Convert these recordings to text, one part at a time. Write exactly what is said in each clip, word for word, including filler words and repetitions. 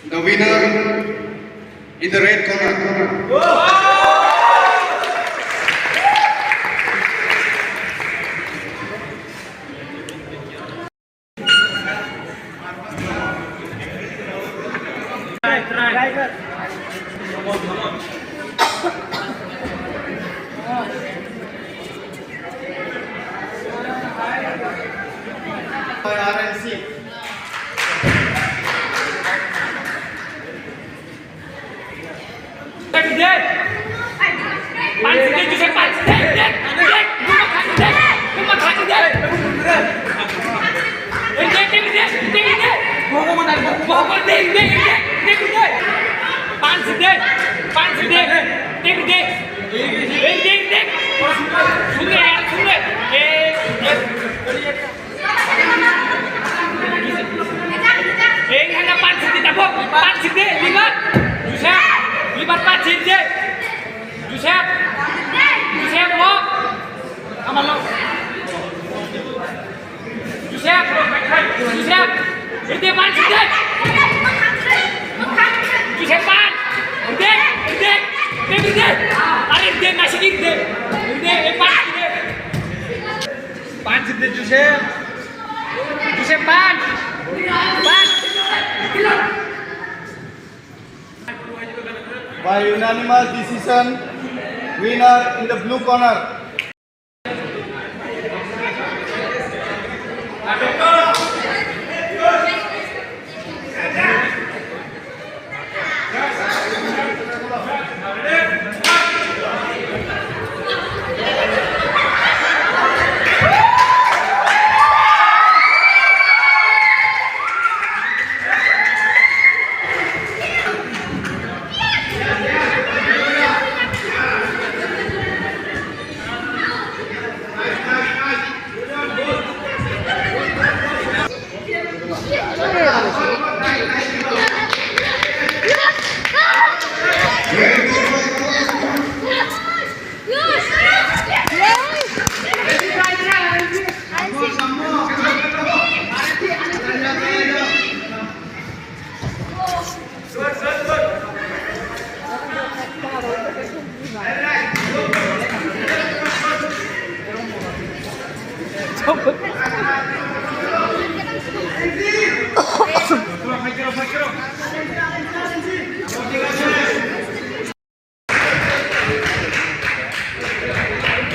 The winner in the red corner. Ei, hana pan sidi tabok, pan sidi, liver, Joseph, liver pan sidi, Joseph, Joseph, walk, come on, Joseph, Joseph, ide pan sidi, Joseph pan, ide, ide, ide, ide, are ide, nasi ide, ide, pan sidi. Punch the Joseph. Joseph punch. Punch. By unanimous decision, winner in the blue corner.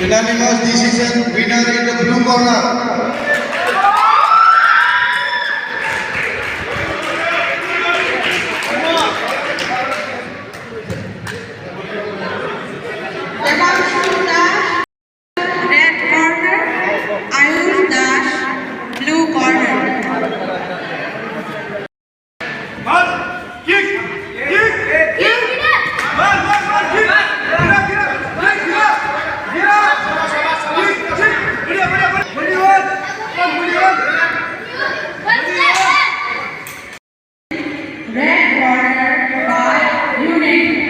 Unanimous decision, winner in the blue corner. Red corner, Ayush Das, blue corner. Red corner by Unit.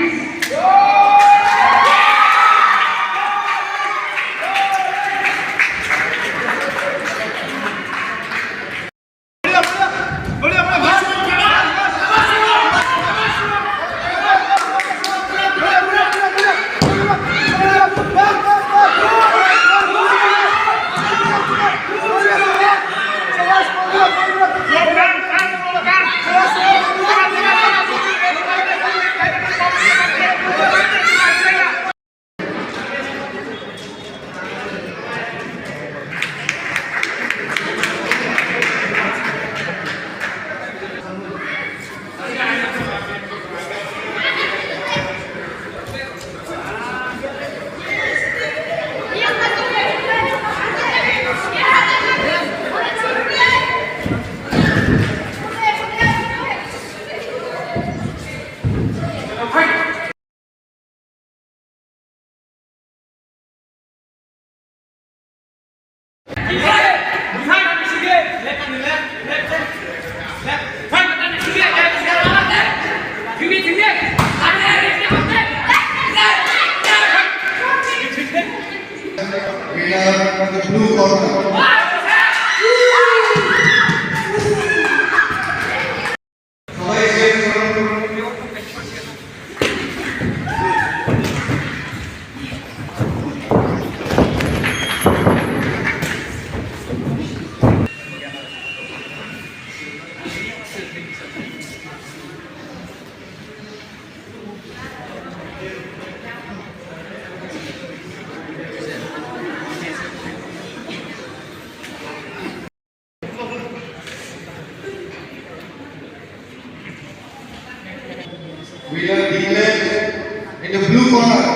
Winner declared in the blue corner.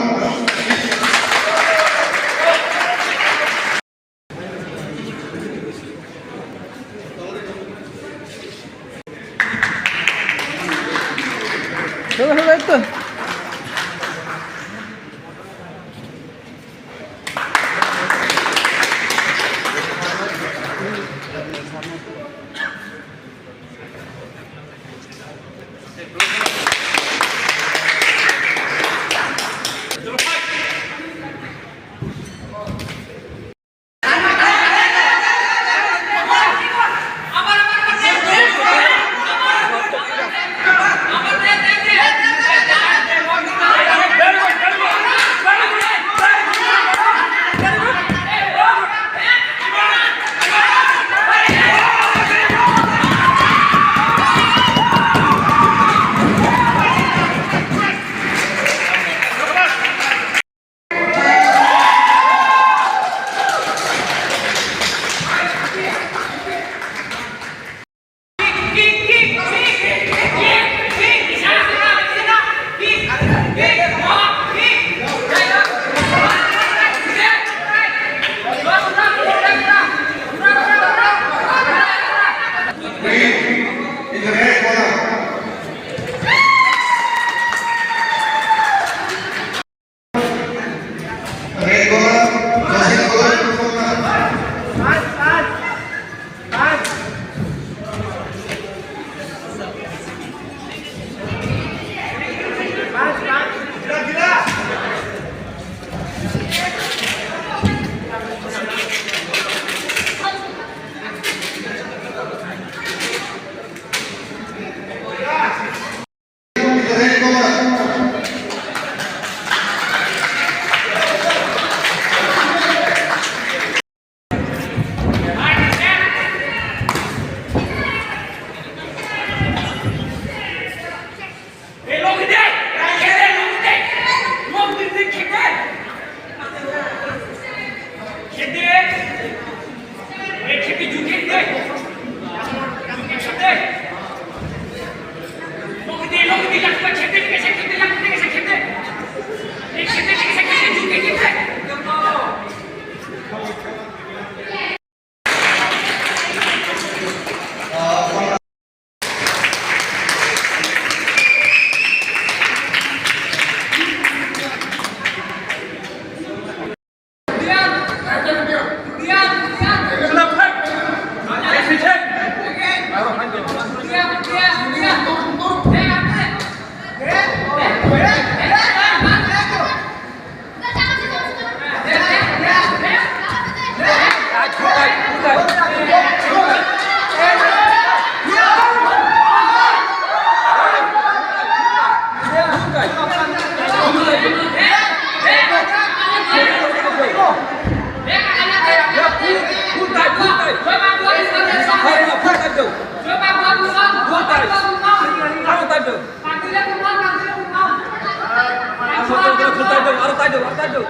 Aro taidong, aro taidong, aro taidong.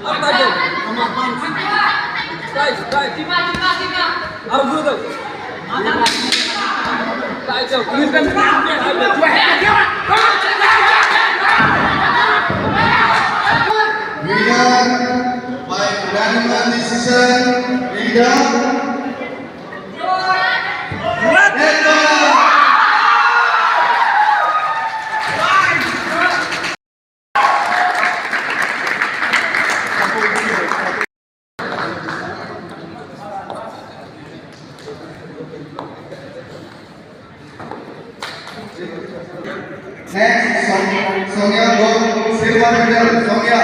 Aro taidong. Guys, guys. Aro taidong. Taidong. Winner by unanimous decision, leader. Next, Som-, Sonia Gop, silver medal, Sonia,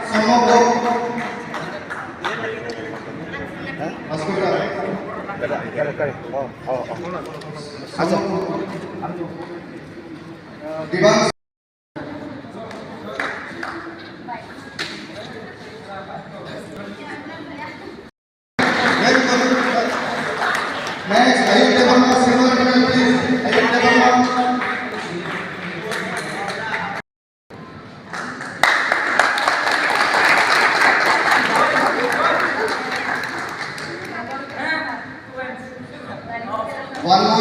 Somo Gop. Hospital. Kada, kada, kada. Oh, oh, oh. Somo. Dibang. Next, Ayub Debbarma, silver medal, please. Ayub Debbarma. One more.